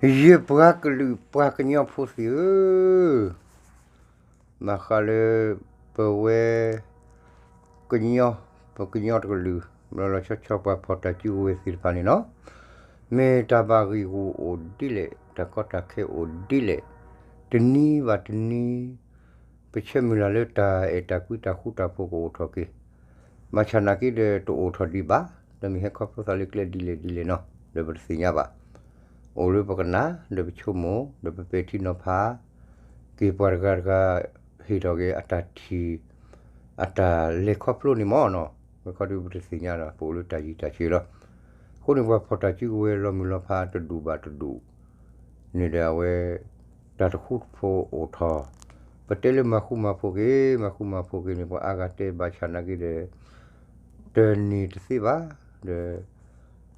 ယပှၤကလုာ်ပှၤကညီဖိသ့ၣ်ဧၢ, ဘၣ်ဃးလၢပဝဲကညီ, ပကညီတကလုာ် လီၤလီၤဆီဆီပှၤဖီၣ်တၢ်စုကဝဲၤသ့ၣ်တဖၣ်န့ၣ်လီၤ. မ့ၢ်တၢ်ဘၣ်ဂ့ၢ်ဂူာ်အိၣ်ဒ်လဲၣ်, တၢ်ကီတၢ်ခဲအိၣ်ဒ်လဲၣ်, တနံၤဘၣ်တနံၤ ပဆၢမုၢ်လၢ်လၢတၢ်အဲၣ်တၢ်ကွံတၢ်ဃူတၢ်ဖိးကအိၣ်ထီၣ်က့ၤ, ဘၣ်ဆၣ်နာ်က့ဒီးတအိၣ်ထီၣ်ဒံးဘၣ်, ဒီးမ့ၢ်ဟဲခီဖျိသးလၢကျဲဒ်လဲၣ်ဒ်လဲၣ်နီၤ ဒီးပတသ့ၣ်ညါဘၣ်. အိၣ်လၢပကနၣ် ဒီးပဆိကမိၣ် ဒီးပပဲာ်ထံနီၤဖး က့ၤပှၤတဂၤတဂၤ ဟ့ၣ်ထီၣ်က့ၤအတၢ်ထံၣ် အတၢ်လဲၤခီဖျိန့ၣ်မ့ၢ်နီၤ, ဝဲခီဒုးပတသ့ၣ်ညါဒီး ပအိၣ်လၢတၢ်ယံၤတၢ်ဆၢလီၤ. အဃိန့ၣ် ပှၤဖီၣ်တၢ်စုကဝဲၤလီၤမုၢ်လီၤဖးတဒူၣ်ဘၣ်တဒူၣ် န့ၣ်ဒီးအဝဲ တၢ်တဃူတဖိးအိၣ်ထီၣ်, ပတဲလၢမၤဃူမၤဖိးက့ၤ မၤဃူမၤဖိးက့ၤန့ၣ် ပှၤအါဂၤတဲဘၣ်ဆၣ်နာ်က့ဒီး တန့ၢ်တသ့ဘၣ်,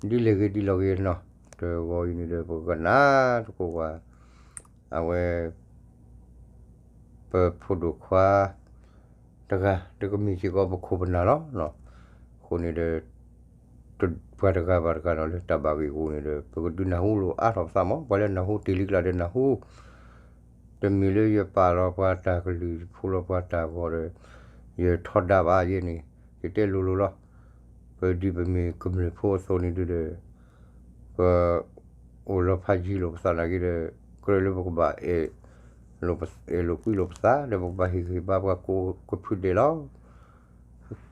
ဒီး ဒ်လဲၣ်ဂ့ၤဒ်လဲၣ်ဂ့ၤနီၤ, တဂီၤအံၤန့ၣ်ဒီး ပကနၣ်သကိးပှၤ အဝဲ ပဖိဒိၣ်ခွါ တဂၤ တကမ့ၢ်စ့ၢ်ကီးပခိၣ်ပနၢ်လီၤ. အဃိန့ၣ်ဒီး ပှၤတဂၤဘၣ်တဂၤနီၤ လၢတၢ်ဘၣ်ဂ့ၢ်ဂူာ်န့ၣ်ဒီး ပကဒုးနၢ်ဟူလိာ်အါထီၣ်ပသးမး, ပှၤလၢနၢ်ဟူတ့ၢ်လံကျါဒီးနၢ်ဟူ, တမ့ၢ်လၢယပာ်လီၤပှၤတၢ်ကလုၢ် ယဖိးလီၤပှၤတၢ်ဂီၤဒီး ယထီဒါဘၣ်ယဲန့ၣ် ယတဲလိၤလိၤလီၤ. ပဒ်ပမ့ၢ်ကမျၢၢ်ဖိအသိးန့ၣ်ဒုဒီး ပအိၣ်လီၤဖးယံၤလိာ်ပသးနာ်က့ဒီး ကြၢးလၢပကဘၣ်အဲၣ်လိာ်ကွံလိာ်ပသး ဒီးပကဘၣ်ဟ့ၣ်ဂံၢ်ဘါပှၤကိးကဖုဒဲးလီၤ.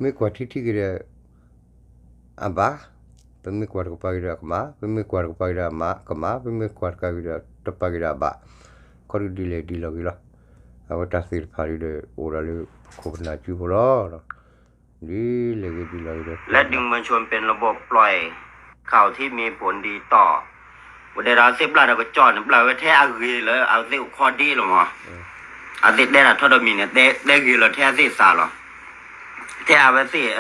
မ့ၢ်ကွၢ်ထံထံက့ၤဒီး အဘၣ်, ပမ့ၢ်ကွၢ်တကပၤက့ၤဒီးအကမၣ်, ပမ့ၢ်ကွၢ်တကပၤက့ၤဒီးအမၣ်ကမၣ်, ပမ့ၢ်ကွၢ်တကပၤက့ၤဒီးတပၤက့ၤဒီးအဘၣ်, ခီဒုဒ်လဲၣ်ဒ်လဲၣ်ဂ့ၤလီၤ. အဝဲတၢ်သ့ၣ်တဖၣ်ဒုဒီး အိၣ်ဒၣ်လၢပခိၣ်ပနၢ်စုဖိလီၤ. ဒ်လဲၣ်ဂ့ၤဒ်လဲၣ်ဂ့ၤဒီး และดึงมวลชนเป็นระบบปล่อยข่าวที่มีผลดีต่อ ဝဲဒၣ်ဒီးသ့ၣ်ပျၢ်ဒီးကစီၣ်န့ၣ် ပျၢ်ဝဲထဲအဂ့ၤလၢအဝဲသ့ၣ်အိၣ်ခီဒ့လီၤမး, အဝဲသ့ၣ်တဲတၢ်ထီဒီးမံၤန့ၣ် တဲဂ့ၤလီၤထဲအသ့ၣ်သးလီၤ, ထဲအဝဲသ့ၣ်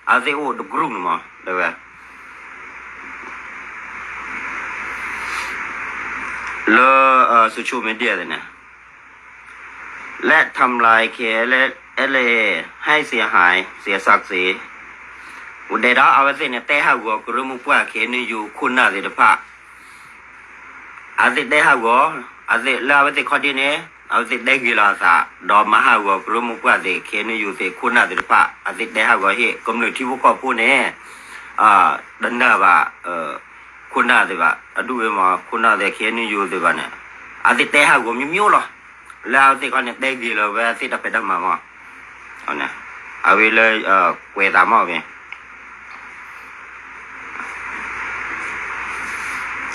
အဝဲသ့ၣ်အိၣ်တ group န့ၣ်မး တဲဝဲ လၢ social media န့ၣ် และทำลาย เคเอลเอ ให้เสียหาย เสียศักดิ์ศรี ဝဲဒၣ်ဒီးအဝဲသ့ၣ်န့ၣ် တဲဟးဂီၤကရၢမိၢ်ပှၢ် เคเอลเอ ခိၣ်နၢ်သ့ၣ်တဖၣ် အဝဲသ့ၣ်တဲဟးဂီၤ, အဝဲသ့ၣ်လၢအဝဲသ့ၣ်ခီဒ့န့ၣ် အဝဲသ့ၣ်တဲဂ့ၤလီၤအသး ဒီးမၤဟးဂီၤကရၢမိၢ်ပှၢ်သ့ၣ် เคเอลเอ သ့ၣ်ခိၣ်နၢ်သ့ၣ်တဖၣ် အဝဲသ့ၣ်တဲဟးဂီၤဟ့ၣ် ကမျၢၢ်ထံဖိကီၢ်ဖိန့ၣ် တနၢ်ဘၣ် ခိၣ်နၢ်သ့ၣ်ဘၣ် အဒူၣ်ဝဲမး ခိၣ်နၢ်သ့ၣ် เคเอลเอ သ့ၣ်ဘၣ်န့ၣ် အဝဲသ့ၣ်တဲဟးဂီၤ မျိုးမျိုး လီၤ. လၢအဝဲသ့ၣ်ခီန့ၣ် တဲဂ့ၤလီၤဝဲအဝဲသ့ၣ်တၢ်ဖံးတၢ်မၤမး အဝဲလၢ ကွဲးသးမးဝဲ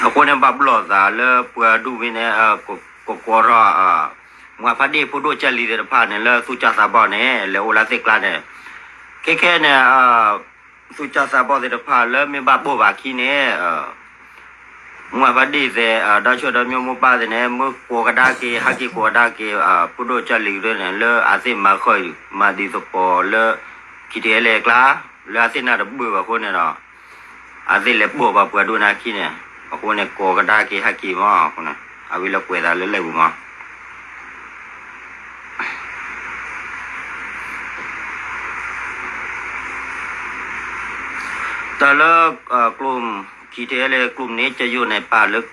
အဃိန့ၣ် ဘၣ်ပလီၢ်သးလၢပှၤဒူၣ်ဝဲန့ၣ် ကကိးထီၣ် မွၤဖးဒ့ၣ်ဖိဒိၣ်ကၢ်လံၤသ့ၣ်တဖၣ်န့ၣ် လၢသူၣ်ကၢ်သးဘီၣ်န့ၣ် လဲၤအိၣ်လၢသ့ၣ်ကျါန့ၣ် ခဲခဲန့ၣ် သူၣ်ကၢ်သးဘီၣ်သ့ၣ်တဖၣ်လၢမ့ၢ်ဘၣ်ဘိၣ်ဘၣ်ခံန့ၣ် မွၤဖးဒ့ၣ်သ့ၣ် ဒီးဆၢဒီးမိၢ်မိၢ်ပၢ်သ့ၣ်န့ၣ် မ့ၢ်ကိးကဒါက့ၤ ဟဲက့ၤကိးကဒါက့ၤ ဖိဒိၣ်ကၢ်လံၤကဒၢန့ၣ် လၢအသ့ၣ်မၤဃၢၤ မၤဒ်သကိးလၢ ခံထံအဲလဲၣ်ကျါ လၢအသ့ၣ်နၢ်တဘၢၣ်ဘၣ်အဃိန့ၣ်ဒီး အသ့ၣ်လဲၤပိာ်ဘၣ်ပှၤဒိၣ်နၢ်ခံန့ၣ် အဃိန့ၣ် ကိးကဒါက့ၤဟဲက့ၤမး အဃိန့ၣ် အဝဲလၢကွဲးသးလၢလဲၣ်ပူၤမး တၢ်လၢ กลุ่ม เคเอลเอ กลุ่มนี้จะอยู่ในป่าลึก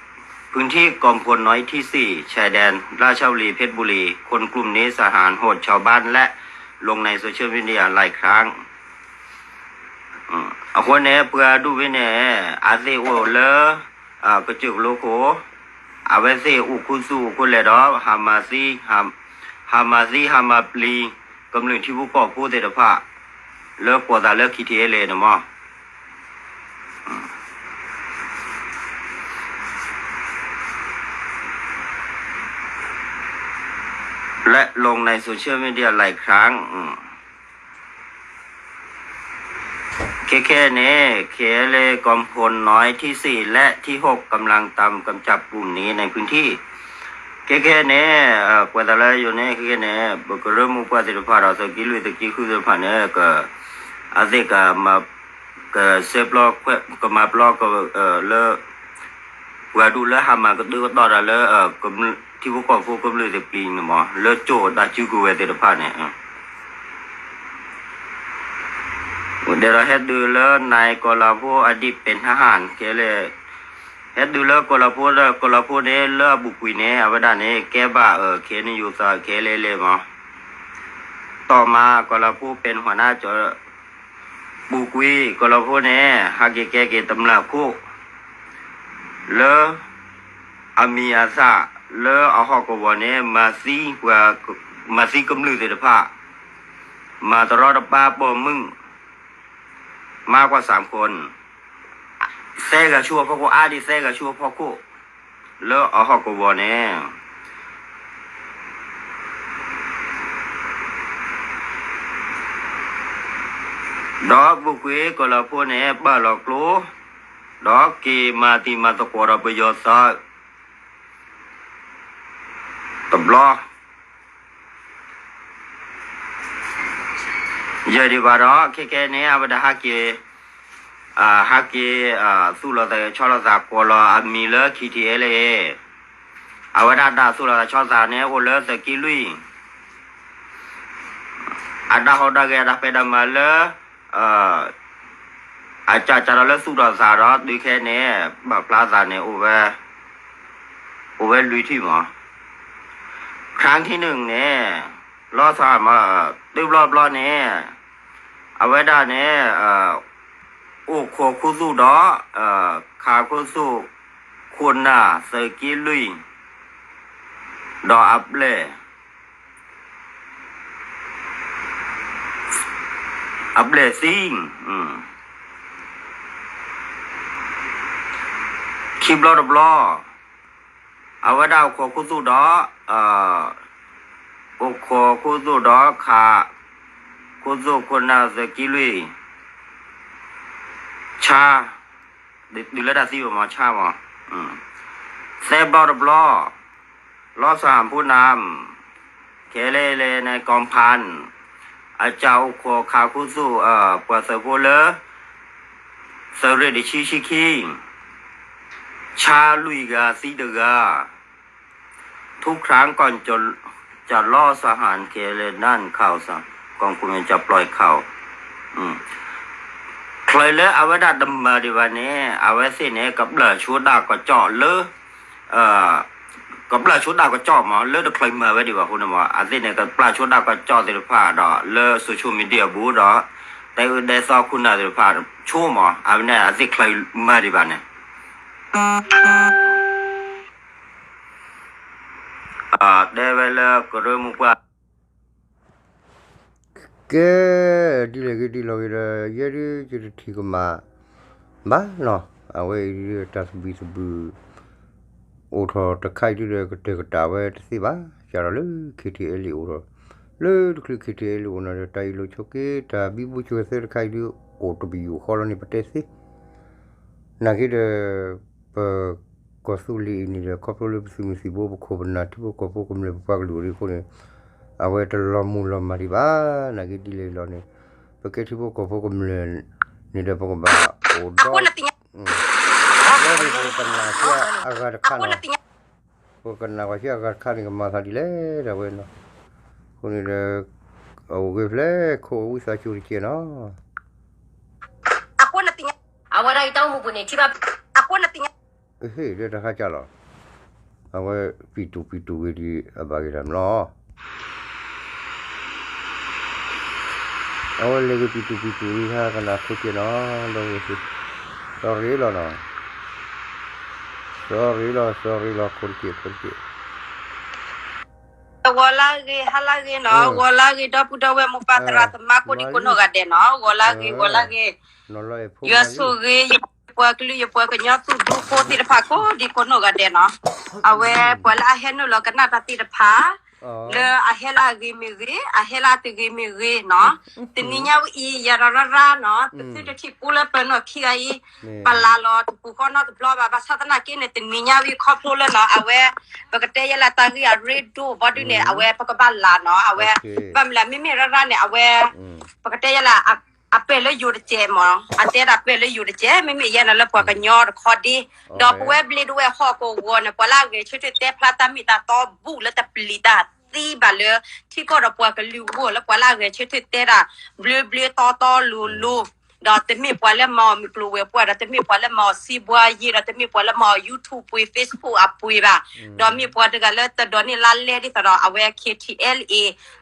พื้นที่กองพลน้อยที่สี่ ชายแดนราชบุรี เพชรบุรี คนกลุ่มนี้สังหารโหดชาวบ้านและลงในโซเชียลมีเดียหลายครั้ง အဃိန့ၣ် ပှၤဒူၣ်ဝဲန့ၣ် အသ့ၣ်အိၣ်လၢ ကစၢၢ်ကလိခိၣ် အဝဲသ့ၣ်အိၣ်ခူသူၣ်အိၣ်ခူလဲၣ်ဒီး ဟးမၤသံ ဟးမၤသံ ဟးမၤပျံၤ ကမျၢၢ်ထံဖိကီၢ်ဖိသ့ၣ်တဖၣ် လၢကိးသးလၢ ခံထံအဲလဲၣ် န့ၣ်မး และลงในโซเชียลมีเดียหลายครั้ง ခဲခဲန့ၣ် เคเอลเอ กองพลน้อยที่สี่ และที่หก กำลังตามกำจัดกลุ่มนี้ในพื้นที่ ခဲခဲန့ၣ် ကွဲးသးလၢယိၤန့ၣ် ခဲခဲန့ၣ် ပကရၢမိၢ်ပှၢ်သ့ၣ်တဖၣ်ဒီး သုးက့လွံၢ်သုးက့ဃုသ့ၣ်တဖၣ်န့ၣ် အသ့ၣ် ကဆဲးပျီ ကမၤပျီ လၢ ပှၤဒူၣ်လၢဟးမၤကဒုကတီၢ်တၢ်လၢ ထံဖိကီၢ်ဖိကမျၢၢ်သ့ၣ်ပျံၤန့ၣ်မး လၢကၠိၣ်တၢ်စုကဝဲၤသ့ၣ်တဖၣ်န့ၣ် ဒီးဟဲတုၤလၢ นายกรพงษ์ อดีตเป็นทหาร ခဲလၢာ် ဟဲတုၤလၢကီၤလီၤဖိဒီး ကီၤလီၤဖိန့ၣ် လၢအပူၤကွံာ်န့ၣ် အဝဲဒၣ်န့ၣ် ကဲဘၣ် KNU သး ခဲလၢာ်လၢာ်မး, တီၢ်မၤကီၤလီၤဖိပဲနဟါနၢ်ကၠီ ပူၤကွံာ်ကီၤလီၤဖိန့ၣ် ဟးက့ၤကဲက့ၤတမျၢ်ခိၣ် လၢအမံၤအသၣ် လၢအဟီၣ်ကဝီၤန့ၣ် မၤသံကမျၢၢ်သ့ၣ်တဖၣ်, မၤတရီတပါပိာ်မုၣ် မၤကွၢ်စၣ်ခိၣ် သၢဂၤဆူအဖီခိၣ် အါဒံးသၢဂၤဆူအဖီခိၣ် လၢအဟီၣ်ကဝီၤန့ၣ် ဒီးပူၤကွံာ်ကီၤလီၤဖိန့ၣ် ပာ်လီၤကျိ ဒီးက့ၤမၤတံၤမၤသကိးဒီးပယီၤသုး တဘျီ ယဲၢ်ဒံးဘၣ်ဒီး ခဲကဲန့ၣ် အဝဲဒၣ်ဟဲက့ၤ ဟဲက့ၤ သူၣ်လီၤသးဆီလီၤသး ကိးလီၤအမံၤလၢ KTLA အဝဲဒၣ်တၢ်သူၣ်လီၤသးဆီလီၤသးန့ၣ် အိၣ်လၢသုးက့လွံၢ် အတၢ်ဟီၣ်တၢ်ဂဲၤအတၢ်ဖံးတၢ်မၤလၢ အကးကးဒီးလၢသူၣ်ဒီးသးဒီး တုၤခဲန့ၣ် ဘၣ်ဖျါသးန့ၣ် အိၣ်ဝဲ အိၣ်ဝဲလွံၢ်ထံၣ်မး ครั้งที่หนึ่งန့ၣ် လီၤဆီမး တုၤဘျီဘျီန့ၣ် အဝဲဒၣ်န့ၣ် အိၣ်ခိးခူသူၣ်ဒီး ခးခူသူၣ် ခိၣ်နၢ်သုးက့လွံၢ် ဒီးအပျဲၢ် အပျဲၢ်သံ ခံဘျီတဘျီ အဝဲဒၣ်အိၣ်ခိးခူသူၣ်ဒီး အိၣ်ခိးခူသူၣ်ဒီးခး ခူသူၣ်ခိၣ်နၢ်သုးက့လွံၢ် ဆါ တုၤလၢတၢ်သံဘၣ်မး ဆါမး သၢဘျီတဘျီ လီၤဆီဟးဖူနၢ် ခဲလၢာ်လၢန့ၣ် กองพัน အကးအိၣ်ခိးခးခူသူၣ် ပှၤသုးဖိလၢ သုးရ့ၣ်တဆံဆံခံ ဆါလွံၢ်ဂၤသံတဂၤ ทุกครั้งก่อนจะจะล่อสังหารเคเลนั่นข่าวสารกองกำลังจะปล่อยข่าว ချၢၣ်လၢအဝဲဒၣ်တမၤဒံးဘၣ်န့ၣ် အဝဲသ့ၣ်န့ၣ် ကပျၢ်ဆိတၢ်ကစီၣ်လၢ ကပျၢ်ဆိတၢ်ကစီၣ်မး လၢတချုးမၤဝဲဒံးဘၣ်အဃိန့ၣ်မး အသ့ၣ်န့ၣ် ကပျၢ်ဆိတၢ်ကစီၣ်သ့ၣ်တဖၣ်ဒီး လၢ social media ပူၤဒီး တဲအၢတဲသီခိၣ်နၢ်သ့ၣ်တဖၣ်ဆိမး အဝဲန့ၣ် အသ့ၣ်ချုးမၤဒံးဘၣ်န့ၣ် တဲဝဲလၢကရၢမိၢ်ပှၢ် ကဲ ဒ်လဲၣ်ဂ့ၤဒ်လဲၣ်ဂ့ၤဒီး ယဲဒုးယတထံၣ်ကမၣ်ဘၣ်နီၤ အဝဲအံၤဒုးတၢ်သဘံၣ်သဘုၣ် အိၣ်ထီၣ်တခါအံၤဒုးဒီး ကတၢၢ်ကတာ်ဝဲတသ့ဘၣ် ကဒီးလၢ KTLA အိၣ်ထီၣ် လၢတချုး KTLA အိၣ်နီၤဒီး တၢ်အံၤလိာ်ဆိက့ တၢ်ဘံဘူဆိဝဲသၢတခါအံၤဒုး အိၣ်တပယူာ်ဃီလီၤန့ၣ် ပတဲသ့ နာ်က့ဒီး ပ ကီၢ်သူလ့ၤအံၤန့ၣ်ဒီး ခီဖျိလၢပသုးမုၢ်သံၣ်ဘိ ပခိၣ်ပနၢ်ထံဖိကီၢ်ဖိကမျၢၢ် ပပှၤကလုာ်အံၤအဃိန့ၣ် အဝဲတလီၤမုၢ်လီၤမၢ်ဒံးဘၣ် နာ်က့ဒ်လဲၣ်ဂ့ၤလီၤန့ၣ် ပကဲထံဖိကီၢ်ဖိကမျၢၢ်န့ၣ်ဒီး ပကဘၣ်အိၣ်ဒီး ပကနၣ်က့ၤအဂၤတခါနီၤ ပကနၣ်ကွၢ်က့ၤအဂၤတခါန့ၣ် ကမၤသးဒ်လဲၣ်ဒၣ်ဝဲနီၤ အဃိန့ၣ်ဒီး အအိၣ်ဂ့ၤဖျဲၣ်ခိၣ်ဝံသးစူၤတက့ၢ်နီၤ အဃိန့ၣ် အဝဲဒၣ်အံၤတၢ်အိၣ်မူပူၤန့ၣ် ထံၣ်ဘၣ် အဃိန့ၣ် ဟ့ၣ်ဒီးတၢ်ခါကၢ်လီၤ အဝဲပံတူၣ်ပံတူၣ်ဂ့ၤဒံးအဘၣ်ဂ့ၤတၢ်မးလီၤ အဝဲလဲၤဂ့ၤပံတူၣ်ပံတူၣ်ဂ့ၤဟါကနၣ်ခိၣ်က့နီၤ ဒီးဂ့ၤ sorry လီၤနီၤ sorry လီၤ sorry လီၤ ခိၣ်တက့ၢ် ခိၣ်တက့ၢ် ဂီၤလၢဂ့ၤ ဟါလၢဂ့ၤနီၤ ဂီၤလၢဂ့ၤ ဒီပုၢ်ဒီဝဲၢ်မိၢ်ပၢ်သရၣ်သမါကိးဒံကိးနီၢ်ဂၤဒဲးနီၤ ဂီၤလၢဂ့ၤ ဂီၤလၢဂ့ၤ ယွၤဆိၣ်ဂ့ၤ ယပှၤကလုာ် ယပှၤကညီသူၣ်ဒူဖိသ့ၣ်တဖၣ်ကိးဒံကိးနီၢ်ဂၤဒဲးနီၤ အဝဲပှၤလၢအဟဲနုာ်လီၤကနၣ်တၢ်သ့ၣ်တဖၣ် လၢအဟဲလၢအဂ့ၤမ့ၢ်ဂ့ၤ အဟဲလၢအတဂ့ၤမ့ၢ်ဂ့ၤနီၤ တနံၤညါဝဲအံၤ ယၤဒီးရၢ်ရၢ်နီၤ ပသုတထံၣ်ပူလၢပနီၢ်ခံဂၤအံၤ ပလၤလီၤတပူၤဃီနီတဘျီဘၣ် ဘၣ်ဆၣ်သနာ်က့န့ၣ် တနံၤညါဝဲခီဖျိလၢနီၤ အဝဲ ပကတဲယဲလၢတၢ်ဂ့ၢ်အရ့ဒိၣ်ဘီဒုန့ၣ် အဝဲပကဘၣ်လၤနီၤ အဝဲ ဘၣ်မနုၤလဲၣ် မ့မ့ၢ်ရၢ်ရၢ်န့ၣ် အဝဲ ပကတဲယဲလၢ အပဲာ်လၢယိၤတစဲးမး အတဲဒၣ်ပဲာ်လၢယိၤတစဲး မ့မ့ၢ်ယဲန့ၣ်လၢပှၤကညီတခီဒ့ ဒီးပဝဲဘျ့ဒဝဲၢ်ဟီၣ်ကဝီၤန့ၣ် ပှၤလၢအဂဲၤဆၢထၢၣ်တဲဖျါတၢ်မ့ၢ်တၢ်တီဘူၣ်လၢတပျံၤတၢ်သံဘၣ်လၢ ထံကီၢ်ဒီးပှၤကလုာ်အဂီၢ်လၢပှၤလၢအဂဲၤဆၢထၢၣ်တဲတၢ် ဘျၢဘျၢတီတီလိၤလိၤ ဒီးတမ့ၢ်ပှၤလၢမၤအီၤမုၢ်ကျိၤဝဲၤကွာ် ဒီးတမ့ၢ်ပှၤလၢမၤအီၤစံးဘှါယ့ ဒီးတမ့ၢ်ပှၤလၢမၤအီၤ YouTube ပှ့ၤ Facebook အပှ့ၤဘၣ်, ဒီးမ့ၢ်ပှၤတဂၤလၢတဒိးန့ၢ်လါလဲဒ်သိးဒီး အဝဲ KTLA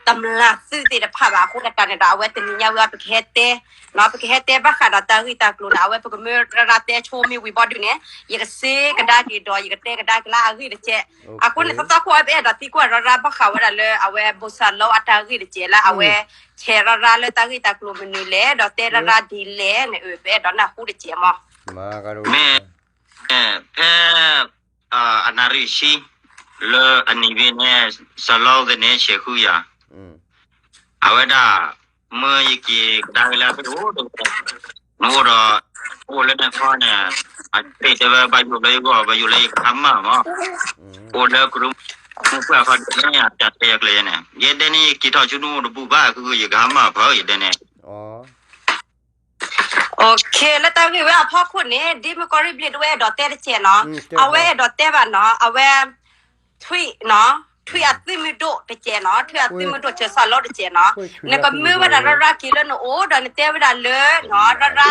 တမျၢ်သုးသ့ၣ်တဖၣ်ဘၣ်. အဃိသတးန့ၣ်ဒီး အဝဲတနံၤညါဝဲ ပကဟဲတဲ ပကဟဲတဲဘၣ်ဃးဒီးတၢ်ဂ့ၢ်တၢ်ကျိၤန့ၣ် အဝဲပကမၢရၤရၤတဲဆိမ့ၢ်ဝံၤဘီဒုန့ၣ် ယကစ့ကဒါက့ၤဒီး ယကတဲကဒါက့ၤလၢအဂ့ၢ်တကဲး. အဃိန့ၣ် သီသီခိၣ် ပအဲၣ်ဒိးသံကွၢ်ရၤရၤဘၣ်ဃးဝဲဒၣ်လၢအဝဲ ဘိၣ်စၢ်လီအတၢ်ဂ့ၢ်တကဲးလၢအဝဲ ဆဲးရၤရၤလၢတၢ်ဂ့ၢ်တၢ်ကျိၤမနုၤလဲၣ် ဒီးတဲရၤရၤဒ်လဲၣ်န့ၣ် ပအဲၣ်ဒိးနၢ်ဟူတကဲးမး. မ့ၢ် ဖဲ အနၣ်ရံၣ်ဆံ လၢအနံၣ်ဘ့ၣ်န့ၣ် စၢ်လီကန့ၣ် ဆဲးဃုယၤ အဝဲဒၣ် မ့ၢ်ယက့ၤကဒါက့ၤလၢအသ့ၣ်အိၣ်ဒီး နအိၣ်ဒီး အိၣ်လၢနခီန့ၣ် အသ့ၣ်တဲဝဲ ဘၣ်ယိၣ်လၢယဂီၢ် ဘၣ်ယိၣ်လၢယကဟါမၢ်မး အိၣ်လၢကရူၢ်မုၢ်ပှၢ်ခီန့ၣ် အတၢ်တဲယကျဲၤန့ၣ် ယဲဒဲန့ၣ် ယက့ၤထီၣ်ဆူနအိၣ်တဘူၣ်ဘၣ် ကယကဟါမၢ်ဖးယဒဲန့ၣ် လၢတၢ်ဂ့ၢ်ဝဲအဖီခိၣ်န့ၣ် ဒ်မုၢ်ကီၢ်ရ့ၣ်ဘျ့းတဝဲအဲၣ်ဒိးတဲတကဲးနီၤ, အဝဲအဲၣ်ဒိးတဲဘၣ်နီၤ, အဝဲ ထွံၣ်နီၤ, ထွံၣ်အသွံၣ်မုၢ်ဒိၣ်တကဲးနီၤ, ထွံၣ်အသွံၣ်မုၢ်ဒိၣ်စၢၤစၢ်လီတကဲးနီၤ, နကမၢဝဲဒၣ်ရၤရၤက့ၤလၢနအိၣ် ဒီးနတဲဝဲဒၣ်လၢ နီၤ ရၤရၤ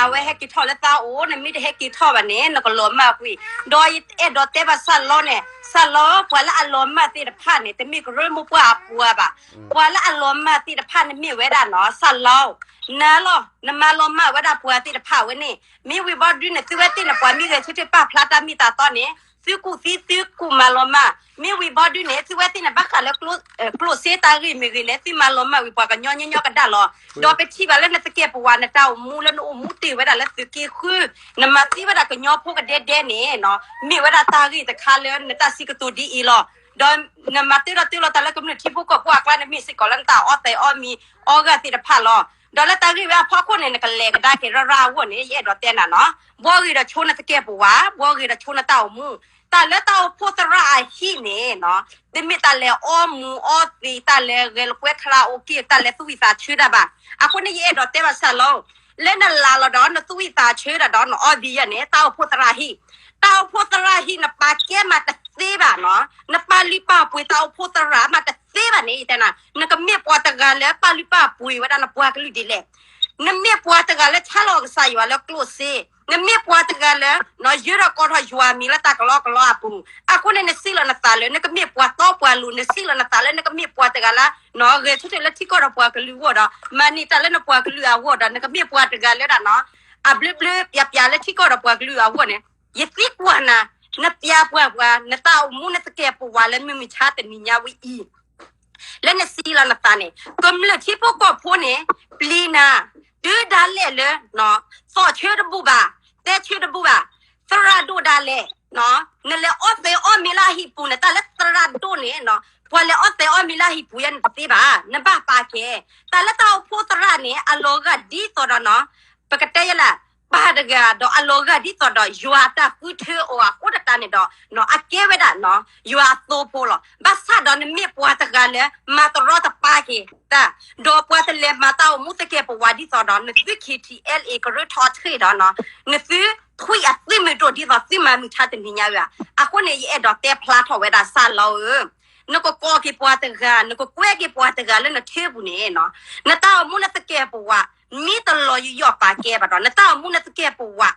အဝဲဟဲက့ၤထီၣ်လၢသးအိၣ် နမ့ၢ်တဟဲက့ၤထီၣ်ဘၣ်န့ၣ် နကလီၤမၢ်ကွံာ်, ဒီးယအဲၣ်ဒိးတဲဘၣ်စၢ်လီန့ၣ် စၢ်လီ ပှၤလၢအလီၤမၢ်သ့ၣ်တဖၣ်န့ၣ် တမ့ၢ်ကရၢမိၢ်ပှၢ်အပှၤဘၣ်, ပှၤလၢအလီၤမၢ်သ့ၣ်တဖၣ်န့ၣ်မ့ၢ်ဝဲဒၣ်နီၤ စၢ်လီ နၤလီၤ နမၤလီၤမၢ်ဝဲဒၣ်ပှၤသ့ၣ်တဖၣ်ဝဲန့ၣ်, မ့ၢ်ဝံၤဘီဒုန့ၣ် သုဝဲသ့ၣ်န့ၣ် ပှၤမ့ၢ်ဂဲၤဆၢထၢၣ်ပာ်ဖျါတၢ်မ့ၢ်တၢ်တီန့ၣ် သုကူၣ်သံသုကူၣ်မၤလီၤမၢ်, မ့ၢ်ဝံၤဘီဒုန့ၣ် သုဝဲသ့ၣ်န့ၣ် ဘၣ်ဃးလၢ ကျိၣ်စ့တၢ်ဂ့ၢ်မ့ၢ်ဂ့ၤန့ၣ် သုမၤလီၤမၢ်ဝံၤပှၤကညီညီညီကဒၣ်လီၤ. ဒီးပထံၣ်ဘၣ်လၢနသကဲးပဝး နတၢ်အိၣ်မူလၢနအိၣ်မူတ့ၢ်ဝဲဒၣ်လၢသုးက့ဃု နမၤသံဝဲဒၣ်ကညီဖိကဒဲဒဲန့ၣ် မ့ၢ်ဝဲဒၣ်တၢ်ဂ့ၢ်တခါလၢနတၢ်စံးကတိၤဒ်အံၤလီၤ. ဒီးနမၤတၢထီၣ်တၢလီၤတၢ်လၢကမျၢၢ်ထံဖိကီၢ်ဖိအကျါန့ၣ် မ့ၢ်စ့ၢ်ကီးလၢနတၢ်အီသဲးအီမံၤအီဂၢၢ်သ့ၣ်တဖၣ်လီၤ. ဒီးလၢတၢ်ဂ့ၢ်ဝဲအဖီခိၣ်န့ၣ် နကလဲၤကဒါက့ၤရၤရၤအဂီၢ်န့ၣ် ယအဲၣ်ဒိးတဲနၤနီၤ, ဘှီဂ့ၤဒီးဆိနသကဲးပဝး, ဘှီဂ့ၤဒီးဆိနတၢ်အိၣ်မူ, တၢ်လၢတၢ်အိၣ်ဖှိၣ်သရၣ်အဟံၣ်န့ၣ် တမ့ၢ်တၢ်လဲၤအီမူးအီသံး တၢ်လဲၤဂဲၤလိာ်ကွဲ karaoke တၢ်လဲၤသူၣ်ဝံၣ်သးဆၢတၢ်ဘၣ်. အဃိန့ၣ် ယအဲၣ်ဒိးတဲဘၣ်စၢ်လီၤ, လၢနလၤလီၤဒီး နသူၣ်ဝံၣ်သးဆၢတၢ်ဒီး နအီသံးယဲၢ်န့ၣ် တၢ်အိၣ်ဖှိၣ်သရၣ်ဟံၣ်, တၢ်အိၣ်ဖှိၣ်သရၣ်ဟံၣ် နပာ်ကဲမးတသ့ဘၣ်နီၤ, နပာ်လုၢ်ပာ်ပှ့ၤတၢ်အိၣ်ဖှိၣ်သရၣ်မးတသ့ဘၣ်န့ၣ် ယတဲနၤ, နကမ့ၢ်ပှၤတဂၤလၢပာ်လုၢ်ပာ်ပှ့ၤဝဲဒၣ်နပှၤကလုာ်ဒ်လဲၣ်. နမ့ၢ်ပှၤတဂၤလၢဆါလီၤကစၢ်ယွၤလၢကျိၣ်စ့, နမ့ၢ်ပှၤတဂၤလၢ ယၢၤထီၣ်ကိးထီၣ်ယွၤမံၤလၢတၢ်ကလီကလီအပူၤ, အဃိန့ၣ် နစံးလီၤနသးလၢ နကမ့ၢ်ပှၤတီပှၤလိၤ, နစံးလီၤနသးလၢနကမ့ၢ်ပှၤတဂၤလၢ ဂဲၤဆၢထၢၣ်လၢထံကီၢ်ဒီးပှၤကလုာ်အဂီၢ်ဒီး မၤန့ၢ်တၢ်လၢနပှၤကလုာ်အဂီၢ်ဒီး နကမ့ၢ်ပှၤတဂၤလၢဒၣ်နီၤ အဘျုးဘျုးပျၢ်ပျၢ်လၢထံကီၢ်ဒီးပှၤကလုာ်အဂီၢ်န့ၣ် ယသံကွၢ်နၤ, နပျၢ်ပှၤပှၤ နတၢ်အိၣ်မူနသကဲးပဝးလၢမုၢ်မဆါတနံၤညါဝဲအံၤ လၢနစံးလီၤနသးန့ၣ် ကမျၢၢ်ထံဖိကီၢ်ဖိန့ၣ် ပျံၤနၤ တုၤဒၣ်လဲာ်လၢ သီၣ်ဆၢတဘူၣ်ဘၣ်, တဲဆၢတဘူၣ်ဘၣ်, သရၣ်ဒိၣ်ဒၣ်လဲာ်, နလဲၤအီၣ်သဲးအီၣ်မ့ၤလၢအဟံၣ်ပူၤန့ၣ် တၢ်လၢသရၣ်ဒိၣ်န့ၣ် ပှၤလဲၤအီၣ်သဲးအီၣ်မ့ၤလၢအဟံၣ်ပူၤယဲန့ၣ်တသ့ဘၣ်, နဘၣ်ပာ်ကဲ, တၢ်လၢတၢ်အိၣ်ဖှိၣ်သရၣ်န့ၣ် အလီၤဂာ်ဒ်သိးဒီးနီၤ ပကတဲယဲလၢ ပၢ်တဂၤဒီးအလီၤဂာ်ဒ်သိးဒီး ယွၤအတၢ်ဃုထၢအီၤအဃိတၢ်န့ၣ်ဒီး အကဲဝဲဒၣ် ယွၤအသိဖိလီၤ. ဘၣ်ဆၣ်ဒီးနမ့ၢ်ပှၤတဂၤလၢ မၤတရီတပါက့ၤတၢ်, ဒီးပှၤတလဲၤမၤတၢ်အိၣ်မူသကဲးပဝးဒ်သိးဒီး နသု KTLA ကရၢထီၣ်ထံးဒီး နသုထွံၣ်အသွံၣ်မုၢ်ဒိၣ်ဒ်သိးသုမၤမုၢ်ထါတနံၤညါဝဲဧါ. အဃိန့ၣ် ယအဲၣ်ဒိးတဲဖျါထီၣ်ဝဲဒၣ်စၢ်လီၤဧၢ နကကိးက့ၤပှၤတဂၤ, နကကွဲက့ၤပှၤတဂၤလၢနထၢပူၤန့ၣ်, နတၢ်အိၣ်မူနသကဲးပဝး မ့ၢ်တလီၤယိယိပာ်ကဲဘၣ်ဒီး နတၢ်အိၣ်မူနသကဲးပဝး,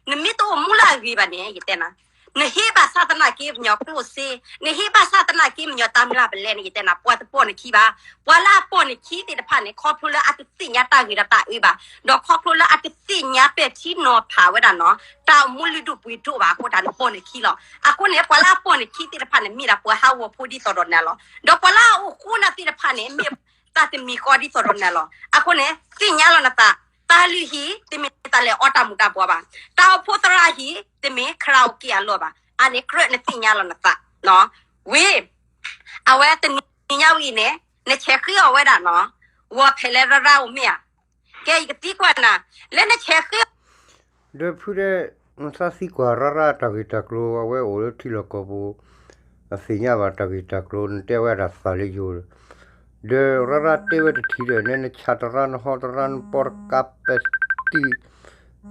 နမ့ၢ်တအိၣ်မူလၢအဂ့ၤဘၣ်န့ၣ် ယတဲနၤ, နဟ့ၣ်ဘၣ်ဆၣ်သနာ်က့ပညီကျိၣ်စ့, နဟ့ၣ်ဘၣ်ဆၣ်သနာ်က့ပညီတၢ်မျၢ်ပလဲန့ၣ် ယတဲနၤ ပှၤတပိာ်နခံဘၣ်. ပှၤလၢအပိာ်နခံသ့ၣ်တဖၣ်န့ၣ် ခီဖျိလၢအတသ့ၣ်ညါတၢ်ဂ့ၤဒီးတၢ်အၢဘၣ်, ဒီးခီဖျိလၢအတသ့ၣ်ညါပဲာ်ထံနီၤဖးဝဲဒၣ်နီၤ တၢ်အိၣ်မူလုၢ်ဒိၣ်ပှ့ၤဒိၣ်ဘၣ်အဃိတၢ်န့ၣ်ပိာ်နခံလီၤ. အဃိန့ၣ် ပှၤလၢအပိာ်နခံသ့ၣ်တဖၣ်န့ၣ် မ့ၢ်ဒၣ်ပှၤဟးဂီၤဖိဒ်သိးဒီးနၤလီၤ. ဒီးပှၤလၢအအိၣ်ဃိနၤသ့ၣ်တဖၣ်န့ၣ် မ့ၢ်တၢ်တမံၤဃီဒ်သိးဒီးနၤလီၤ. အဃိန့ၣ် သ့ၣ်ညါလီၤနသး, တၢ်လုၢ်ဟံၣ် တမ့ၢ်တၢ်လဲၤအီတၢ်မူၤတၢ်ဘှီးဘၣ်. တၢ်အိၣ်ဖှိၣ်သရၣ်ဟံၣ် တမ့ၢ် karaoke အလီၢ်ဘၣ်. အန့ၣ်ကြၢးနသ့ၣ်ညါလီၤနသး, ဝံၤ အဝဲတနံၤညါဝံၤအံၤန့ၣ် နဆဲးဃ့အီၤဝဲဒၣ်နီၤ, ဂီၤဖဲလဲၣ်ရၢ်ရၢ်အိၣ်မ့ၢ်ဧါ. ကဲ ယကသံကွၢ်နၤ, လၢနဆဲးဃ့ ဒီးဖုဒဲး နသးသံကွၢ်ရၢ်ရၢ်တၢ်ဂ့ၢ်တၢ်ကျိၤ အဝဲအိၣ်လၢထံလီၢ်ကီၢ်ပူၤ, အသ့ၣ်ညါဘၣ်တၢ်ဂ့ၢ်တၢ်ကျိၤ နတဲဝဲဒၣ်သးလၢယိၤ, ဒီးရၢ်ရၢ်တဲဝဲတထံၣ်ဒီး နဲနဆးတရၢ်နဟီတရၢ်နပီတကးပတံၢ်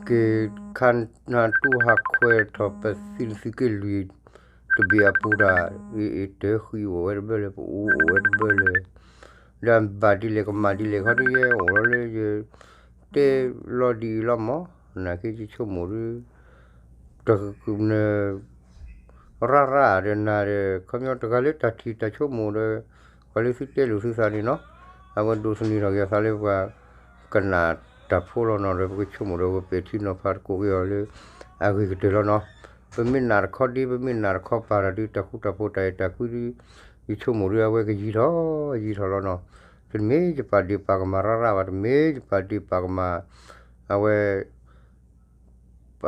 က့ၤခါနတူၢ်ဟးခွဲးထီၣ် ပသံနသုးက့လွံၢ် တဘ့ၣ်အပူၤတၢ် အ့ၣ်အ့ၣ်တၢ်ဃံအိၣ်ဝဲတဘၣ်လၢ ပအူအိၣ်ဝဲတဘၣ်လၢ ဒီးဘၣ်ဒ်လဲၣ်ကမၣ်ဒ်လဲၣ်ခီဒ်ယဲအိၣ်လီၤလၢယ တဲလီၤဒ်အံၤလီၤမး, နာ်က့ယဆိကမိၣ်ဒ် တကနၣ် ရၣ်ရၣ်ဒီးနၤဒီး ခီပညီတဂၤလၢတၢ်ထံၣ်တၢ်ဆိကမိၣ်ဒီး ပှၤလၢသုတဲလိာ်သုသးန့ၣ်နီၤ, အဝဲဒိးသန့ၤထီၣ်က့ၤအသးလၢပှၤကနၣ်တၢ်ဖိလီၤနီၤ, ဒီးပကဆိကမိၣ်ဒီးပပဲာ်ထံနီၤဖးတကိးက့ၤအီၤလၢ အဂ့ၤကတၢၢ်လီၤနီၤ. ပမ့ၢ်နာ်တခီဒ့ ပမ့ၢ်နာ်တခီပာ်တၢ်ဒုး တၢ်ဃူတၢ်ဖိးတၢ်အဲၣ်တၢ်ကွံဒုး ယဆိကမိၣ်ဒုး အဝဲကယံၤထီၣ်ယံၤထီၣ်လီၤနီၤ. တမ့ၢ်ယပာ်ဒ့ၣ်ပာ်ကမၣ်ရၣ်ရၣ်ဘၣ်, တမ့ၢ်ယပာ်ဒ့ၣ်ပာ်ကမၣ် အဝဲ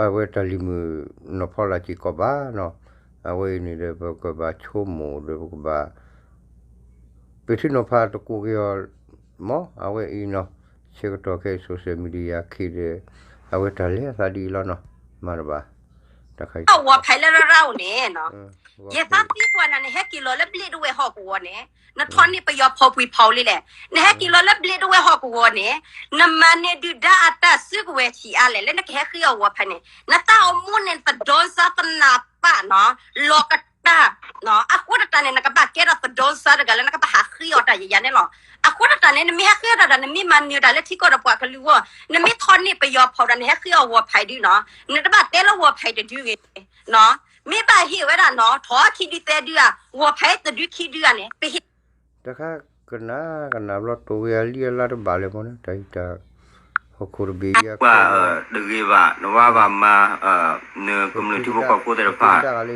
အဝဲတၢ်လံၤမုၣ်နီၢ်ဖီလာ်စ့ၢ်ကီးဘၣ်နီၤ. အဝဲအံၤန့ၣ်ဒီး ပကဘၣ်ဆိကမိၣ်ဒီးပကဘၣ် ပဲာ်ထံနီၤဖးတကိးက့ၤအီၤ မ့ၢ်အဝဲအံၤနီၤ. ဆၢကတီၢ်ခဲအံၤ social media ခံဒီး အဝဲတၢ်လဲၤအသးဒ်အံၤလီၤနီၤ. မၤတဘၣ် တခါ ဝီၤဖဲလၢရၣ်ရၣ်အိၣ်န့ၣ်နီၤ, ယသးသံကွၢ်နၤ နဟဲက့ၤလီၤလၢဘျ့ဒဝဲၢ်ဟီၣ်ကဝီၤန့ၣ် နထီၣ်န့ၢ်ပယီၤဖီၣ်ပှံၤဖီၣ်လံလဲၣ်. နဟဲက့ၤလီၤလၢဘျ့ဒဝဲၢ်ဟီၣ်ကဝီၤန့ၣ် နမၤန့ၢ်ဒုၣ်ဒါအတၢ်စုကဝဲၤဆံးအါလဲၣ် လၢနကဟဲဃ့အီၤဝီၤဖဲန့ၣ် နသးအိၣ်မူန့ၣ် သဒိစါသနၢ်ပၢၣ်နီၤ လီၤကတၢ် အဃိသတးန့ၣ် နကဘၣ်ကဲထီၣ်သဒိစါတဂၤလၢနကဘၣ်ဟးဃ့အီၤတၢ်ယၤယၤန့ၣ်လီၤ. အဃိသတးန့ၣ် နမ့ၢ်ဟဲဃ့အီၤတၢ်ဒီး နမ့ၢ်မၤနၢၤတၢ်လၢထံကီၢ်ဒီးပှၤကလုာ်အဂီၢ် နမ့ၢ်ထီၣ်န့ၢ်ပယီၤဖီၣ်ဒီး နဟဲဃ့အီၤဝီၤဖဲဒုနီၤ နတဘၣ်တဲလၢဝီၤဖဲတဒုဂ့ၤ မ့ၢ်ဘၣ်ဟ့ၣ်ဝဲဒၣ်နီၤ ထီၣ်ခံဒုသၢဒုဧါ ဝီၤဖဲတဒုခံဒုဧါန့ၣ် ပဟ့ၣ် တခါ ကနၣ်ကနၣ်ဘျီ တိၤဝဲအလံၣ်အလါတဘၣ်လၢၤမ့ၢ်န့ၣ် တၢ်ဟံးတၢ် ဟီၣ်ခိၣ်တဘ့ၣ်ယၤ တဂ့ၤဘၣ် နဝါဘၣ်မၤ နကမျၢၢ်ထံဖိကီၢ်ဖိသ့ၣ်တဖၣ် ဒီး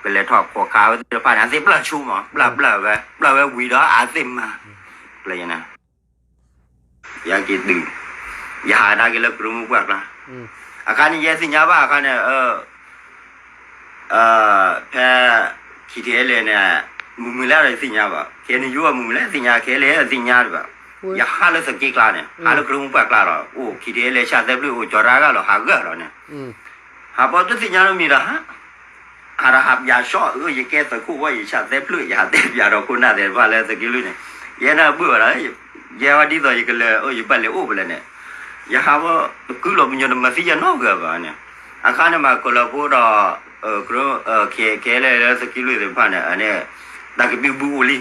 ကလဲၤထီၣ်ခိးခးဝဲသ့ၣ်တဖၣ်န့ၣ် အသ့ၣ်ပျၢ်ဆူမး ပျၢ်ပျၢ်ဝဲ ပျၢ်ဝဲဝံၤဒီးအသ့ၣ်မၤ ကျဲယန့ၣ် ယက့ၤတုၤ ယဟးဒၣ်က့ၤလၢကရူၢ်မုၢ်ပှၢ်ကျါ အခါန့ၣ် ယဲသ့ၣ်ညါဘၣ်အခါန့ၣ် ဖဲ ခံထံအဲလ့န့ၣ် မုၢ်မုၢ်လၢ်ဒီးယသ့ၣ်ညါဘၣ် ခဲန့ၣ်ယိမုၢ်မုၢ်လၢ်သ့ၣ်ညါ ခဲလၢာ်သ့ၣ်ညါတဘၣ် ယဟးလၢသုးက့ကျါန့ၣ် ဟးလၢကရူၢ်မုၢ်ပှၢ်ကျါဒီး အိၣ်ခံထံအဲလ့ ဆၣ်သဲဖျၢၣ်အိၣ်ကၠီၤရၣ်ဂၢၢ်လီၤ ဟးဂၢၢ်လီၤန့ၣ် ဟးဘီတသ့ၣ်ညါလၢမံၤဒီး ဟး ဟးဒီးဟးပၠးဆီၣ် အၢ ယကဲသုးခိၣ်ဝဲ ယဆၣ်သဲဖျၢၣ် ယဟးတဲပၠးဒီးခိၣ်နၢ်သ့ၣ်တဖၣ်လၢသုးက့လွံၢ်န့ၣ် ယဲဒၣ်ဘၣ်ဝဲဒီး ယဲဝဲဒ်သိးယကလဲၤ အၢ ယဘၣ်လဲၤအိၣ်ဖဲလဲၣ်န့ၣ် ယဟးဘီ တကုလီၤပညိၣ်တမၤသံယနီတဂၤဘၣ်န့ၣ် အခါန့ၣ်မးကလီၤဖိဒီး ကရူၢ် ခဲလၢာ်လၢသုးက့လွံၢ်သ့ၣ်တဖၣ်န့ၣ် အန့ၣ် တၢ်ကဘံဘူအိၣ်လံ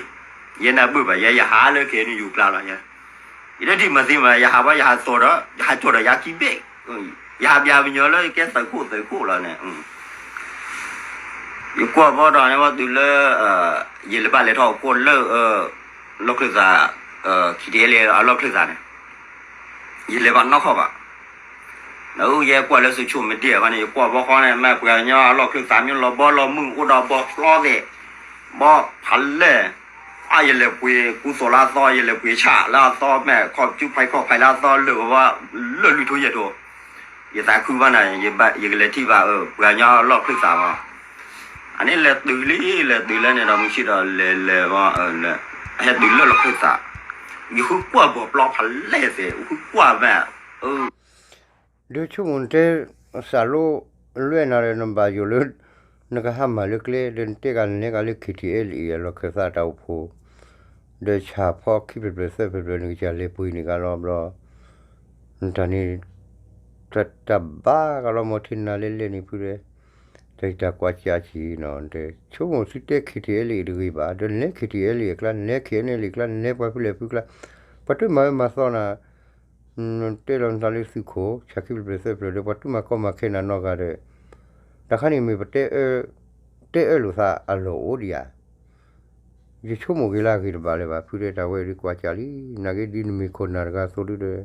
ယဲနၢ်ဘၣ်ဘၣ် ယဲယဟးလၢခဲန့ၣ်ယူၤကျါလီၤ ယတထံၣ်မၤသံမး ယဟးဘီ ယဟးသိးဒီး ယဟးကၠီၣ်ဒီးယၤခံဘ့ၣ် ယဟးပၠးပညိၣ်လၢယကဲသုးခိၣ်သုးခိၣ်လီၤန့ၣ် ယကွၢ်ဘီဒီးန့ၣ်ဝဲတုၤလၢ ယလဲၤဘၣ်လဲၤထီၣ်အိၣ်ခိၣ်လၢ လီၢ်ချၢၣ်သး ခံထံအဲလ့အလီၢ်ချၢၣ်သးန့ၣ် ယလဲၤဘၣ်နီၢ်ခီၣ်ဘၣ် နယဲကွၢ်လၢ social media ခီန့ၣ် ယကွၢ်ဘီဃီန့ၣ် မ့ၢ်ပှၤကညီအလီၢ်ချၢၣ်သး မ့ၢ်လီၤဘီလီၤမုၢ် အိၣ်ဒီးဘီဖျီသ့ၣ် ဘီဖးလဲၢ် အါ ယလဲၤပှ့ၤကူသိးလၢအသီ ယလဲၤပှ့ၤဆၣ်လၢအသီ မ့ၢ်ခီၣ်ကၠူဖးခီၣ်ဖးလၢအသီ လၢၢ်ကဝီ လၢၢ်လွံၢ်ထိယဲၢ်ထိ ယသးခုဘၣ်န့ၣ် ယကလဲၤထံၣ်ဘၣ် ပှၤကညီအလီၢ်ချၢၣ်သးဘၣ် အန့ၣ်လဲၤတုၤလံ လဲၤတုၤလၢန့ၣ်ဒီး မုၢ်ဆ့ၣ်ဒီးလဲၤလဲၤဘၣ် ဟဲတုၤလၢလီၢ်ချၢၣ်သး ယဃုကွၢ်ဘီဖျီဖးလဲၢ်သ့ၣ် ဃုကွၢ်မ့ၢ် ဒီးဆိကမိၣ်နတဲ စးလိလွဲၢ်နၤဒီး နဘၣ်ယိၣ်လၢ နကဟးမၤလၢကျဲ ဒီးနတဲကလဲၤကလၢ ခံထံအဲလ့အလီၢ်ခၢၣ်သးတၢ်အိၣ်ဖှိၣ် ဒီးဆၣ်ဖီခံဖျၢၣ်ဖျၢၣ်သၢဖျၢၣ်ဖျၢၣ် နကစၢ်လဲၤပှ့ၤန့ၢ်ကလီၤဘျီ နတၢ်န့ၣ် တၢ်ဘၣ်ကလီၤမီၤထံနၤလဲၤလဲၤန့ၣ်ဖုဒီး တၢ်ဟံးတၢ်ကွၢ်ကၢ်ဆံးနီၤ ဆိကမိၣ်သုတဲ ခံထံအဲလ့တဂ့ၤဘၣ် ဒီးနလဲၤ ခံထံအဲလ့ အကျါ နလဲၤ ခံထံအဲလ့ အကျါ နလဲၤပှၤဖုလဲၣ်ဖုကျါ ပှၤတမၤဝဲမၤသီနၤ နတဲလီၤနသးလၢသုးခိၣ် ဆၣ်ခံဖျၢၣ်ဖျၢၣ်သၢဖျၢၣ်ဒီး ပှၤတမၤကီမၤခဲနၤနီတဂၤဒီး တၢ်ခါန့ၣ်မ့ၢ်ပတဲ တဲအၢလိာ်သးအလီၢ်အိၣ်ဒံးဧါ ယဆိကမိၣ်က့ၤလၢအဂ့ၢ်တဘၣ်လၢၤဘၣ် ဖုတဲတၢ်ဝဲဒုးကွၢ်ကၢ်လံ နာ်က့ဒ်နမ့ၢ်ခိၣ်နၢ်တဂၤအသိးဒုဒီး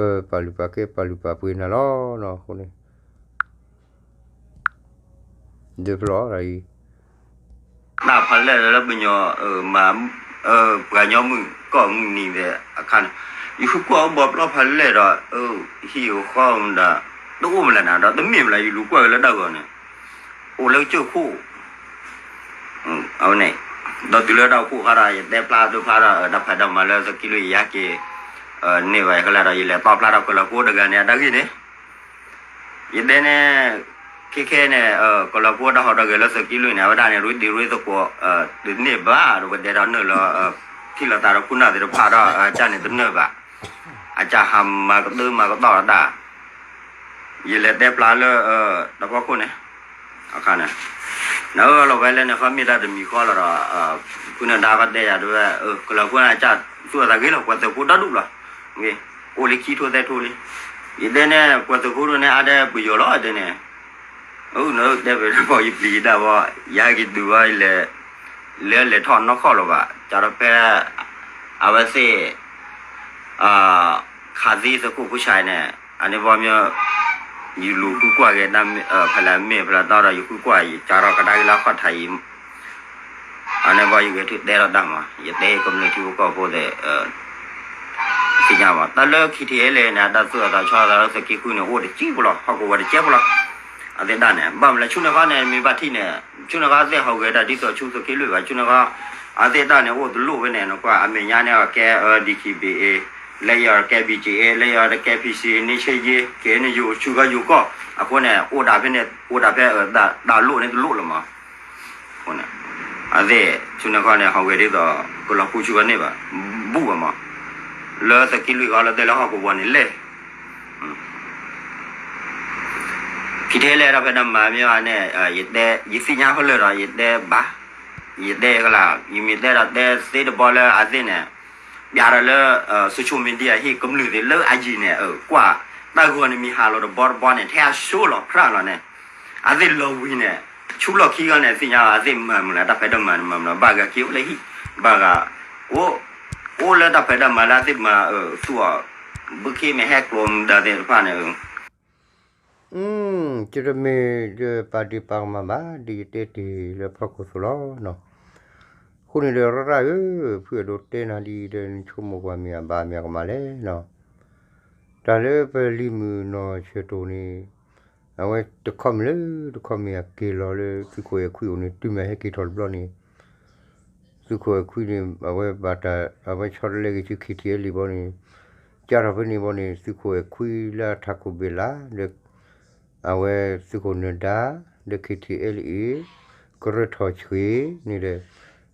ပပာ်လုၢ်ပာ်ကဲပာ်လုၢ်ပာ်ပှ့ၤနၤလီၤနီၤ အဃိန့ၣ် ဒုးဖျီတၢ်အံၤ တၢ်ဖးလဲၢ်လၢပညီ ပှၤကညီမုၣ်ကီၢ်မုၢ်နံၤသ့ၣ်အခါန့ၣ် ယဃုကွၢ်အိၣ်ဘီပျီဖးလဲၢ်ဒီး ဟံၣ်အဃီမတၤ တအိၣ်မလဲၣ်နၤဒီး တမ့ၢ်မလဲၣ် ယလူၤကွၢ်က့ၤလၢတၢ်ဂီၤန့ၣ် အိၣ်လၢကစၢၢ်ခိၣ် အဝဲန့ၣ် ဒီးတုၤလၢတၢ်အိၣ်ဖှိၣ်ခါဒီး ယတဲဖျါဒိဖျါဒီး တၢ်ဖးဒိၣ်မၤလၢသုးက့လွံၢ်ယၤက့ၤ န့ၢ်ဘၣ်ယၤခဲလၢာ်ဒီး ယလဲၤတီဖျါထီၣ်ကလီၤဖိတဂၤန့ၣ် အတၢ်ဂ့ၢ်န့ၣ် ယတဲန့ၣ် ခဲခဲန့ၣ် ကလီၤဖိတၢ်ဟီၣ်ဒီးဂဲၤလၢသုးက့လွံၢ်န့ၣ် အဝဲဒၣ်န့ၣ် ရ့ဒံးရ့သကိး တန့ၢ်ဘၣ်ဒီး ပတဲဒီးနၢၤလီၤ ထံၣ်လိာ်သးဒီးခိၣ်နၢ်သ့ၣ်တဖၣ်ဒီး အကၢ်န့ၣ်တနၢၤဘၣ် အကၢ်ဟးမၤကတၢၢ်မၤကတီၢ်တၢ် ယလဲၤတဲဖျါလၢ တၢ်ဖီခိၣ်န့ၣ် အခါန့ၣ် နအၢၣ်လီၤဝဲလၢန့ၣ် ဃီမ့ၢ်တၢ်တမံၤဃီလီၤဒီး ဖုနဒါကတဲယၤဒ်ဝဲ ကလီၤဖိန့ၣ် အကၢ်သူၣ်အသးဂ့ၤလီၤ ပှၤသုးဖိတၢ်ဒူၣ်လီၤ ဝ့ၢ် အိၣ်လၢခံထိသၢထိလံ. ယတဲန့ၣ် ပှၤသုးခိၣ်ဒိၣ်န့ၣ် အါဒဲပယီၤလီၤ တဲန့ၣ်. အနတဲဖဲလၢပှၤယပျံၤယတၢ်ဘီ ယဟဲက့ၤတုၤဘီ လၢလဲၤထီၣ်နီၢ်ခီၣ်လီၤဘၣ် ကၢ်ဒီးဖဲ အဝဲသ့ၣ် ခးသံသုးခိၣ်ဖိဆဲးန့ၣ် အန့ၣ်ဘီမ့ၢ် ယလူၤဃုကွၢ်က့ၤ ဖဲလဲၣ်မ့ၢ်ဖဲလဲၣ်တီဒီး ယဃုကွၢ် ယကၢ်ဒီးကဒါက့ၤလၢခီၣ်ထံးအံၤ အန့ၣ်ဘီယဂဲၤထၢၣ်တဲထီၣ်တၢ်မး ယတဲကမျၢၢ်ထံဖိကီၢ်ဖိသ့ၣ် သ့ၣ်ညါဘၣ် တၢ်လၢ ခံထံၣ်အဲလ့ၣ်န့ၣ် အတၢ်သူၣ်အသးဆီအသးလၢသုးက့ဃုန့ၣ် အိၣ်တစဲးဖိလီၤ ဟီၣ်ကဝီၤတစဲးဖိလီၤ. အသ့ၣ်တၢ်န့ၣ် ဘၣ်မနုၤလဲၣ် ဆူန့ၣ်ခီန့ၣ် မ့ၢ်ဘၣ်ထံၣ်န့ၣ် ဆူန့ၣ်ခီသ့ၣ်ဟီၣ်ဂဲၤတၢ်ဒ်သိးဆူသုးက့လွံၢ်ဘၣ် ဆူန့ၣ်ခီ အသ့ၣ်တၢ်န့ၣ် အိၣ်တလိၣ်ဖဲန့ၣ် နကွၢ် အမဲာ်ညါန့ၣ် အကဲ DKBA လၢယီၤကဲ B G A လၢယီၤတကဲ P C A န့ၣ်ဆ့ယ့ ကဲန့ၣ်ယိၤဆူၣ်ခီယိၤကီၢ် အဃိန့ၣ် အိၣ်ဒၣ်ဖဲန့ၣ် အိၣ်ဒၣ်ဖဲ တၢ်လိၣ်န့ၣ်တလိၣ်လၢၤမး အဃိန့ၣ် အသ့ၣ် ဆူန့ၣ်ခီန့ၣ် ဟီၣ်ဂဲၤဒ်သိး ကလီၤပူၤဆူၣ်ခီန့ၣ်ဘၣ် ဘူၣ်ဘၣ်မး လၢသုးက့လွံၢ်ခီလၢတဲလၢဟီၣ်ကဝီၤန့ၣ်လဲၣ် ခံထံၣ်အဲလ့ၣ်တၢ်ဖဲတၢ်မၤမ့ၢ်အန့ၣ် ယတဲ ယသ့ၣ်ညါဖဲလၢာ်ဒီး ယတဲဘၣ် ယတဲကလါ ယမ့ၢ်တဲဒီးတဲသ့တဘီလၢအသ့ၣ်န့ၣ် ပျးဒီးလၢ social media ဟ့ၣ်ကမျၢၢ်သ့ၣ်လၢအယံၤန့ၣ် ကွၢ် တၢ်ဂီၤန့ၣ်မ့ၢ်ဟးလီၤတဘီတဘီန့ၣ် ထဲအဆိလီၤ ဖြၣ်လီၤန့ၣ် အသ့ၣ်လီၤဝံၤန့ၣ် ဆူလီၢ်ခံဂီၤန့ၣ် သ့ၣ်ညါအသ့ၣ်မၤမုာ်လၢတၢ်ဖဲတၢ်မၤန့ၣ်မၤမုာ်လၢ ဘၣ်ဂၤက့ၤအိၣ်လၢဟံၣ် ဘၣ်ဂၤ အိၣ် အိၣ်လၢတၢ်ဖဲတၢ်မၤလၢအသ့ၣ်မၤ သူၣ်အီၤ ဘုခ့မ့ၢ်ဟဲကျိၤမုၢ်ဒါသ့ၣ်တဖၣ်န့ၣ် ယတမ့ၢ်ယပာ်ဒ့ၣ်ပာ်ကမၣ်ဘၣ် ဒ်ယတဲတ့ၢ်လၢဖီခိၣ်သိးလီၤ. အဃိန့ၣ်ဒီးရၣ်ရၣ်ဧၢ, ဖုအဲၣ်ဒိးတဲနၤဒ်အံၤဒီး နဆိကမိၣ်ပှၤမ့ၢ်အဘၣ်မ့ၢ်အကမၣ်လဲၣ်နီၤ. တၢ်လၢပလံၤမုၢ်နီၢ်ဆၢၣ်တိၢ်န့ၣ် အဝဲတခီမ့ၢ်လၢ တခီမ့ၢ်အက့ၤလီၤလၢသုးခိၣ်အဲၣ်ခွံအိၣ်န့ၣ် တုၤမ့ၢ်ဟဲက့ၤထီၣ်တဘျီန့ၣ် သုးခိၣ်အဲၣ်ခွံန့ၣ် အဝဲဘၣ်တၢ် အဝဲဆီတလဲက့ၤဆူ ခံထံၣ်အဲလ့ၣ်ဘီန့ၣ် ကၢ်ထီၣ်ဖဲန့ၣ်ဘီန့ၣ် သုးခိၣ်အဲၣ်ခွံလၢအထးခိၣ်ဘ့ၣ်လါ ဒီး အဝဲသုးခိၣ်နၢၤဒါ ဒီး ခံထံၣ်အဲလ့ၣ် ကရၢၢ်ထီၣ်ဆှံန့ၣ်ဒီး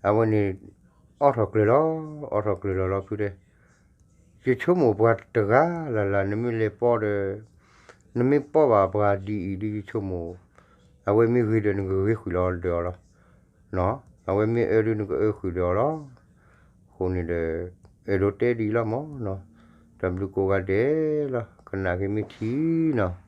အဝဲန့ၣ် အိးထီၣ်ကျၢၤလီၤ အိးထီၣ်ကျၢၤလီၤလီၤဖုတဲ ယဆိကမိၣ်ပှၤတဂၤလၢ်လၢ် နမ့ၢ်လဲၤပိာ်ဒီး နမ့ၢ်ပိာ်ဘၣ်ပှၤဒ်အံၤဒီးယဆိကမိၣ် အဝဲမ့ၢ်ဂ့ၤဒီးနကဂ့ၤဃုာ်လီၤဒီးအီၤလီၤ. အဝဲမ့ၢ်အၢဒီးနကအၢဃုာ်ဒီးအီၤလီၤ. အဃိန့ၣ်ဒီး အဲၣ်ဒိးတဲဒ်အံၤလီၤမးနီၤ. တၢ်ဘျုးကိးဂၤဒဲးလီၤ. ကနၣ်က့ၤမ့ၢ်ထံနီၤ.